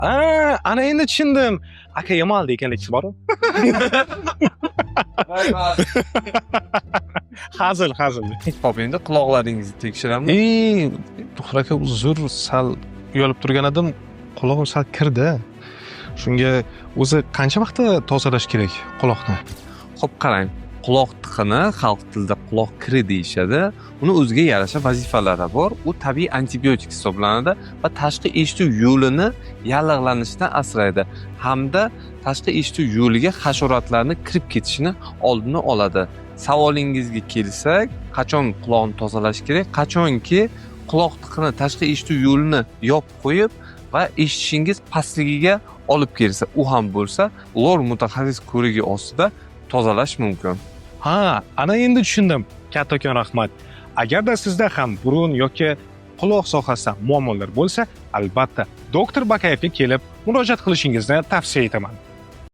Ha, ana endi tushundim. Aka Yamal deganlik boru. Hazil, hazil. Xo'p, endi quloqlaringizni tekshiramiz. Ey, doktor aka, uzr, sal uyalib turgan edim. Qulog'im sal kirdi. Shunga o'zi qancha vaqtda tozalash kerak quloqni? Xo'p, qarang. Quloq tiqini xalq tilida quloq kiri deyishadi. Uni o'ziga yarasha vazifalari bor. U tabiiy antibiotik hisoblanadi va tashqi eshituv yo'lini yallig'lanishdan asraydi hamda tashqi eshituv yo'liga hasharotlarni kirib ketishini oldini oladi. Savolingizga kelsak, qachon quloqni tozalash kerak? Qachonki quloq tiqini tashqi eshituv yo'lini yopib qo'yib va eshitishingiz pastligiga olib kelsa, u ham bo'lsa, lor mutaxassis ko'rigi ostida tozalash mumkin. Ha, ana endi tushundim. Kattakon rahmat. Agarda sizda ham burun yoki quloq sohasida muammolar bo'lsa, albatta doktor Bakayevga kelib murojaat qilishingizni tavsiya etaman.